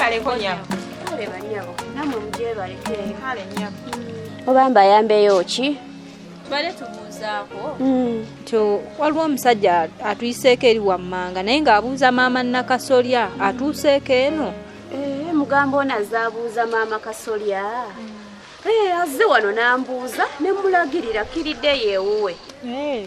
Mwebaleko nnyabo. Kale bannyabo, nammwe mugyebaleko eyo. Kale nnyabo. Oba mbayambeyo ki? Tubadde tubuuzaako. Nti waliwo omusajja atuyiseeko eri wammanga naye ng'abuuza maama Nakasolya atuuseeko eno. Eh, mugamba ono azze abuuza maama Kasolya. Eh, azze wano n'ambuuza ne mmulagirira akkiriddeyo ewuwe.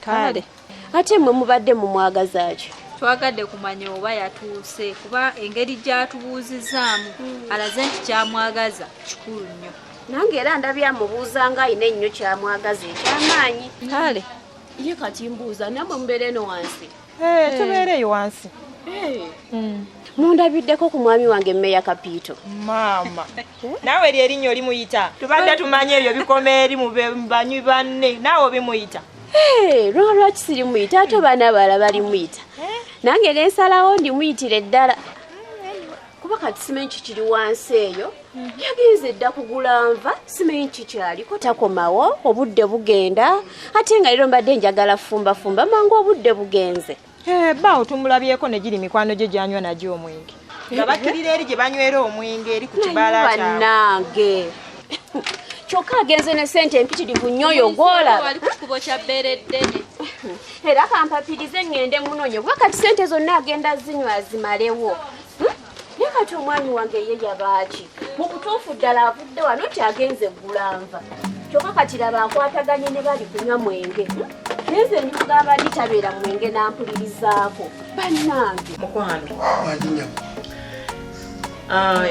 Kale. Ate mmwe mubadde mumwagaza ki? Twagadde kumanya oba yatuuse kuba engeri gy'atubuuzizaamu alaze nti kyamwagaza kikulu nnyo. Nange era ndabye amubuuza ng'alina ennyo kyamwagaza eky'amaanyi. Kale. Ye kati mbuuza nammwe mubeera eno wansi? Eh, tubeera eyo wansi. Mundabiddeko ku mwami wange Mmeeya Kapiito. Maama, naawe eryo erinnya olimuyita. Tubadde tumanyi ebyo bikoma eri mu banywi banne, naawe obimuyita. Eh, lwaki sirimuyita ate baana abalala balimuyita. Nange ne nsalawo ndimuyitire ddala. Kuba kati simanyi kikiri wansi eyo. Yagenze dda kugula nva, simanyi kikyaliko takomawo, obudde bugenda. Ate nga leero mbadde njagala fumbafumba mangu obudde bugenze. Eh, bbaawo tumulabyeko ne giri mikwano gye gy'anywa nagyo omwenge. Nga bakkirira eri gye banywera omwenge eri ku kibaala kyabwe. Bannange. Kyokka agenze ne ssente empitirivu nnyo oyo gw'olaba. Wali ku kkubo kya Bbeereddene. Era kampapirize ŋŋende munoonye kuba kati ssente zonna agenda zinywa azimalewo. Naye kati omwami wange ye yabaaki? Mu butuufu ddala avudde wano nti agenze ggula nva. Kyokka kati laba akwataganye ne bali kunywa mwenge. Naye nze ndimugamba ndi tabeera mwenge n'ampulirizaako. Bannange. Mukwano.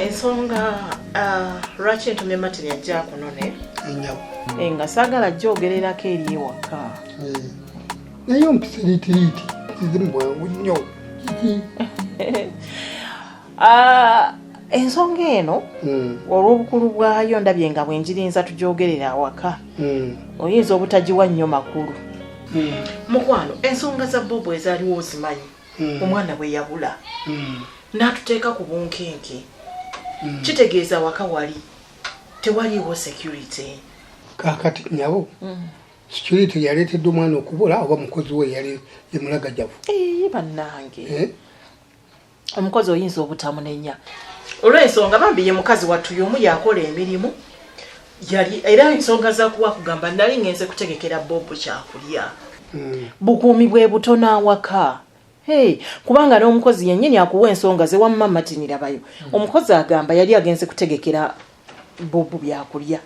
Ensonga lwaki ntumye Martin ajja akunone? Nga saagala ajja ogererako eri ewaka. Naye ompisa liitiriiti kizimu bwangu nnyo. Kiki? Ensonga eno olw'obukulu bwayo ndabye nga bwe njirinza tugyogerera awaka. Oyinza obutagiwa nnyo makulu. Mukwano, ensonga za Bobo ezaaliwo ozimanyi. Omwana bwe yabula n'atuteeka ku bunkenke. Kitegeeza waka wali tewaliiwo security. Kaakati nnyabo, security yaleetedde omwana okubula oba mukozi we yali ye mulagajavu? Ee bannange. Omukozi oyinza obutamunenya. Olw'ensonga bambi ye mukazi wattu y'omu yakola emirimu yali era ensonga zakuwa kugamba nali ngenze kutegekera Bobo kyakulya. Bukuumi bwe butono awaka. Hey, kubanga n'omukozi yennyini akuwa ensonga ze wamma Martin labayo. Omukozi agamba yali agenze kutegekera Bobo byakulya.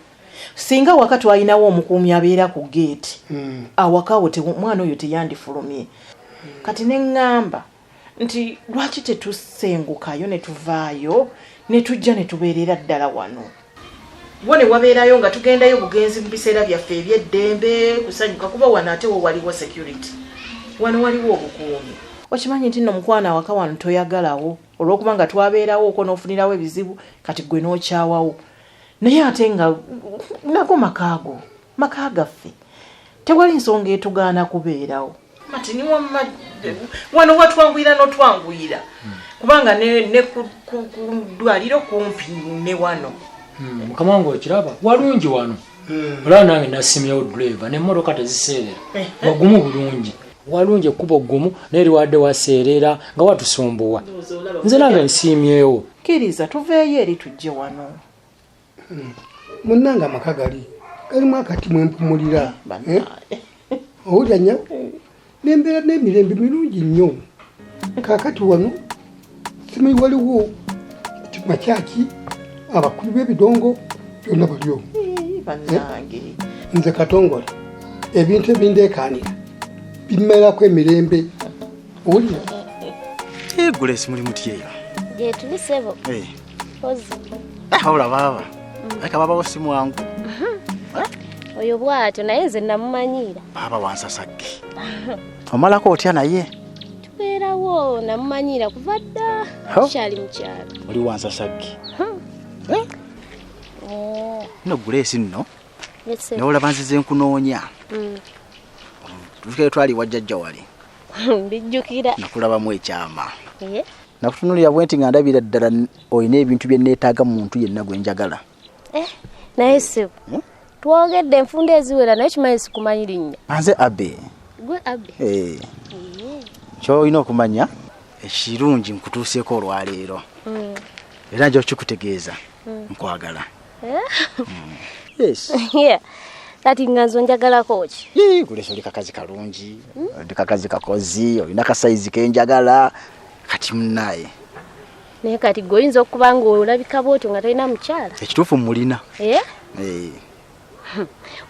Singa waka twalinawo omukuumi abeera ku geeti, awaka awo omwana oyo teyandifulumye. Kati ne ŋŋamba nti lwaki tetusengukayo ne tuvaayo ne tujja ne tubeerera ddala wano. Wo ne wabeerayo nga tugendayo bugenzi mu biseera byaffe eby'eddembe kusanyuka kuba wano ate wo waliwo security. Wano waliwo obukuumi. Okimanyi nti nno mukwano awaka wano toyagalawo olw'okuba nga twabeerawo okwo n'ofunirawo ebizibu kati ggwe n'okyawawo. Naye ate nga nago makaago, maka gaffe. Tewali nsonga etugaana kubeerawo. Martin wamma wano watwanguyira n'otwanguyira. Kubanga ne ku ddwaliro kumpi ne wano. Mukama wange okiraba walungi wano. Olaba nange nasimyewo driver n'emmotoka teziseerera. Wagumu bulungi. Walungi ekkubo ggumu naye liwadde waseerera nga watusumbuwa. Nze nange nsiimyewo. Kkiriza tuveeyo eri tujje wano. Munnange amaka gali galimu akati mwe mpumulira. Owulira nnyabo? N'embeera n'emirembe mirungi nnyo. Kaakati wano simanyi waliwo makyaki abakulu b'ebidongo byonna baliyo. Bannange. Nze Katongole ebintu ebindeekaanira bimmerako emirembe. Owulira? Grace muli mutya eyo? Gye tuli ssebo. Ozi. Wabula baaba. Aleka baaba wo si mwangu. Oyo bw'atyo naye nze namumanyiira. Baaba wansasagge. Omalako otya naye? Tubeerawo namumanyiira kuva dda. Tukyali mu kyalo. Oli wansasagge. Nno Grace nno. Naye olaba nzize nkunoonya. Tutukeyo twali wa jjajja wali. Mbijjukira. Nakulabamu ekyama. Nakutunuulira bwe nti nga ndabira ddala olina ebintu bye neetaaga mu muntu yenna gwe njagala. Naye ssebo. Twogedde enfunda eziwera naye kimanyi sikumanyi linnya. Nze Abe. Gwe Abe. Ky'olina okumanya ekirungi nkutuuseeko olwaleero. Era nja kukikutegeeza. Nkwagala. Yes. Yeah. Kati nga nze onjagalako ki? Yee, Grace oli kakazi kalungi. Oli kakazi kakozi, olina kasayizi kenjagala. Kati munnaye. Naye kati gwe oyinza okuba ng'olabika bw'otyo nga tolina mukyala. Ekituufu mulina. Eh?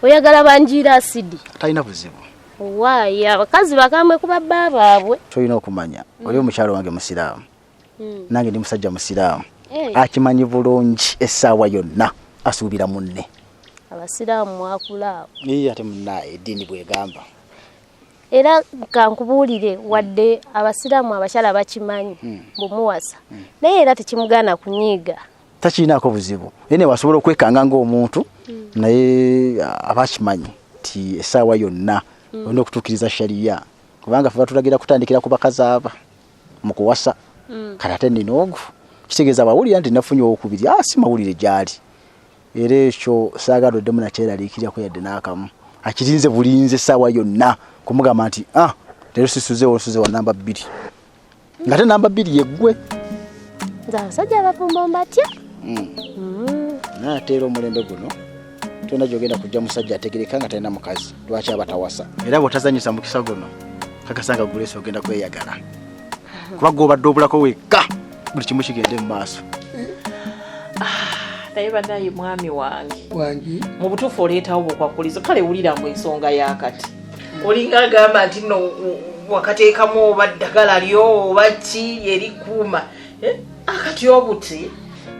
Oyagala banjiira asidi. Talina buzibu. Waayi abakazi bakambwe ku babba baabwe. Ky'olina okumanya, oli omukyala wange musiraamu. Nange ndi musajja musiraamu. Akimanyi bulungi essaawa yonna asuubira munne. Abasiraamu mwakula awo. Ee, ate munnaye eddiini bw'egamba. Era kankubuulire wadde abasiraamu abakyala bakimanyi bumuwasa. Naye era tekimugaana kunyiiga. Takirinaako buzibu. Naye ne wasobola okwekanga ng'omuntu naye aba akimanyi nti essaawa yonna olina okutuukiriza shariya. Kubanga ffe batulagira kutandikira ku bakazi aba mu kuwasa. Kale ate nina ogwo. Kitegeeza bawulira nti nafunye owokubiri, si mawulire gy'ali. Era ekyo saagala oddemu nakyeraliikirirako yadde n'akamu. Akirinze bulinze essaawa yonna kumugamba nti leero sisuzeewo nsuze wa namba 2. Ng'ate namba 2 yeggwe. Nze abasajja abafumbo mbatya. Naye ate era omulembe guno tolina gy'ogenda kujja musajja ategereka nga talina mukazi, lwaki aba tawasa? Era bw'otazannyisa mukisa guno kakasa nga Grace ogenda kweyagala. Kuba gwe obadde obulako wekka buli kimu kigende mu maaso. Naye bannaye mwami wange. Wangi. Mu butuufu oleetawo bukwakulizo, kale wulira mbu ensonga ya kati. Olinga agamba nti nno wakateekamu oba ddagala lyo oba ki erikuuma. Akati obuti.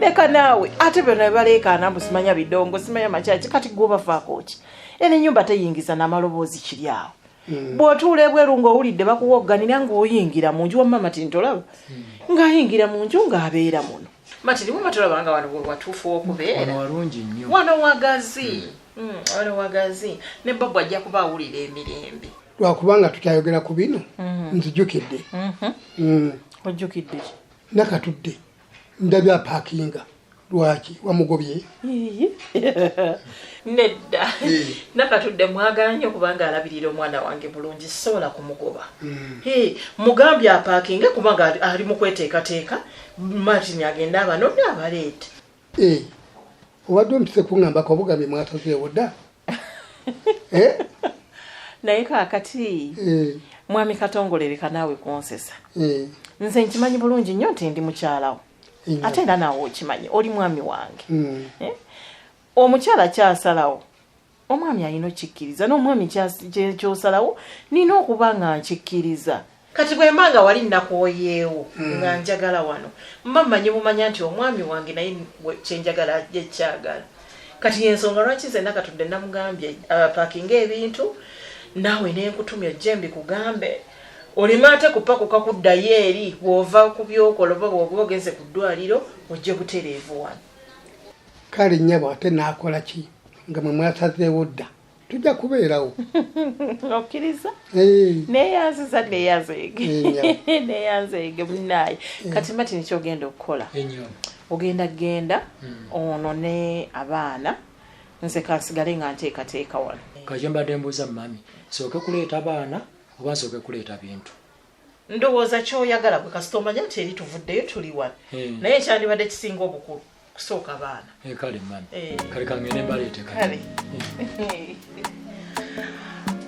Leka naawe ate byonna baleekaana mbu simanya bidongo simanya makyaki kati gwe obafaako ki? Eno ennyumba teyingiza n'amaloboozi kiri awo. Bw'otuula ebweru ng'owulidde bakuwogganira ng'oyingira mu nju wamma Martin tolaba? Ng'ayingira mu nju ng'abeera muno. Martin wamma tolaba nga wano watuufu okubeera. Wano walungi nnyo. Wano wagazi. Wano wagazi. Ne Bobo ajja kuba awulira emirembe. Lwakubanga tukyayogera ku bino, nzijukidde. Ojjukidde ki? Nakatudde. Ndabye apaakinga. Lwaki wamugobye? Nedda. Nakatudde mwagala nnyo kubanga alabirira omwana wange bulungi, sisobola kumugoba. Mugambye apaakinge kubanga ali mu kweteekateeka. Martin agenda abanonye abaleete. Obadde ompise kuŋŋambako obugambye mwasazeewo dda. Naye kaakati mwami Katongole leka naawe kunsesa. Nze nkimanyi bulungi nnyo nti ndi mukyalawo. Ate era naawe okimanyi oli mwami wange. Omukyala kyasalawo omwami alina okkikkiriza n'omwami kyosalawo nina okuba nga nkikkiriza. Kati bwe mba nga wali nnakooyeewo nga njagala wano mba mmanyi bumanya nti omwami wange naye kyenjagala ajja kyagala. Kati y'ensonga lwaki nze Nakatudde namugambye apaakinge ebintu naawe ne nkutumya ojje mbikugambe. Oleme ate kupakuka kuddayo eri bw'ova ku by'okola oba bw'oba ogenze ku ddwaliro ojje butereevu wano. Kale nnyabo ate naakola ki nga mwe mwasazeewo dda? Tujja kubeerawo. Okkiriza? Neeyanziza neeyanzeege. Neeyanzeege munnaye. Kati Martin ky'ogenda okukola? Ogenda genda ono ne abaana nze kansigale nga nteekateeka wano. Kati mbadde mbuuza mami, nsooke kuleeta baana oba nsooke kuleeta bintu? Ndowooza ky'oyagala gwe kasita omanya nti eri tuvuddeyo tuli wano. Naye ekyandibadde kisinga obukulu kusooka baana. Kale mami. Kale kangende mbaleete kale.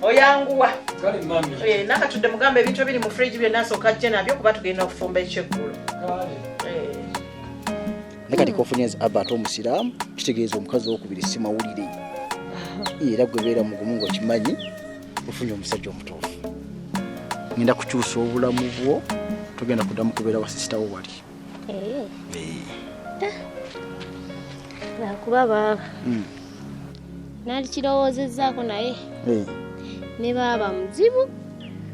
Oyanguwa. Kale mami. Nakatudde mugambe ebintu ebiri mu fridge byonna asooka ajje nabyo kuba tugenda okufumba ekyeggulo. Kale. Naye kati kofunye Abba ate omusiraamu kitegeeza omukazi owokubiri si mawulire. Era gwe beera mugumu ng'okimanyi ofunye omusajja omutuufu. Ngenda kukyusa obulamu bwo, togenda kuddamu kubeera wa sisita wo wali. Lwakuba baaba. Nalikirowoozezzaako naye. Ne baaba muzibu.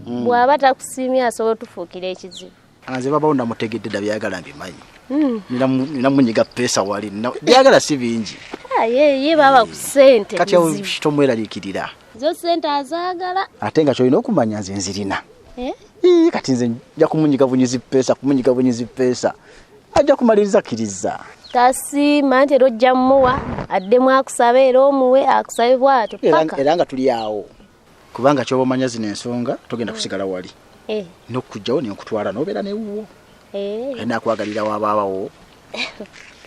Bw'aba takusiimye asobola otufuukira ekizibu. Nze baba namutegedde dda byayagala mbimanyi. Nina munyiga pesa wali. Byagala si bingi. Ye baba ku ssente. Kati awo tomweraliikirira. Zo ssente azaagala. Ate nga ky'olina okumanya nze nzirina. Kati nze nja kumunyiga bunyizi pesa, kumunyiga bunyizi pesa. Ajja kumaliriza kkiriza. Tasiima nti era ojja mmuwa, addemu akusabe era omuwe akusabe bw'atyo paka. Era nga tuli awo. Kubanga ky'oba omanya zino ensonga togenda kusigala wali. N'okujjawo ne nkutwala n'obeera newuwo. Alina akwagalira wabaabawo.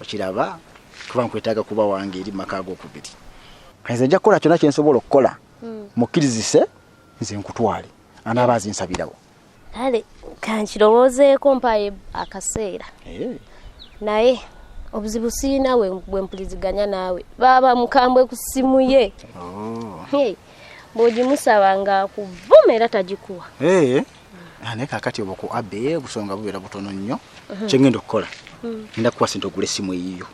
Okiraba kuba nkwetaaga kuba wange eri maka ag'okubiri. Nze nja kukola kyonna kye nsobola okukola mukkirizise nze nkutwale anaaba azinsabirawo. Kale kankirowoozeeko mpaye akaseera. Naye obuzibu sirina bwe mpuliziganya naawe. Baaba mukambwe ku ssimu ye. Bw'ogimusaba ng'akuvuma era tagikuwa. Naye kaakati obwo ku abe obusonga bubeera butono nnyo. Kye ngenda okukola ngenda kukuwa ssente ogule essimu eyiyo.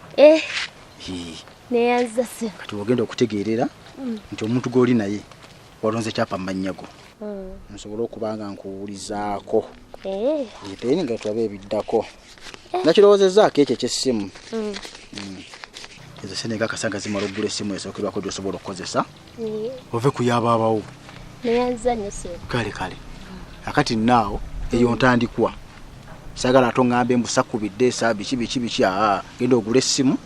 Neyanza ssebo. Kati wogenda okutegeerera nti omuntu gw'oli naye walonze kyapa mu mannya go nsobole okuba nga nkuwulizaako then nga tulabe ebiddako. Nakirowoozezzaako ekyo eky'essimu. Ezo sente ngakasanga zimala okugula essimu esookerwako gy'osobola okukozesa ove ku yabaabawo. Neyanza nnyo ssebo. Kale kale akati naawo eyo ntandikwa saagala ate oŋŋambe mbu sakubidde esa biki biki biki. Aa, genda ogule essimu,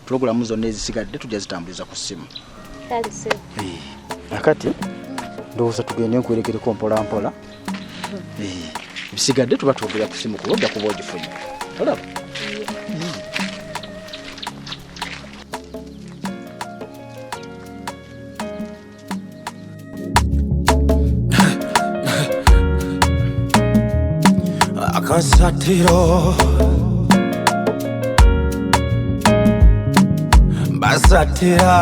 pulogulamu zonna ezisigadde tujja zitambuliza ku ssimu. Kale ssebo. Akati ndowooza tugende nkwerekereko mpola mpola. Ebisigadde tuba twogera ku ssimu kuba ojja kuba ogifunye olaba. Akasatiro basatira.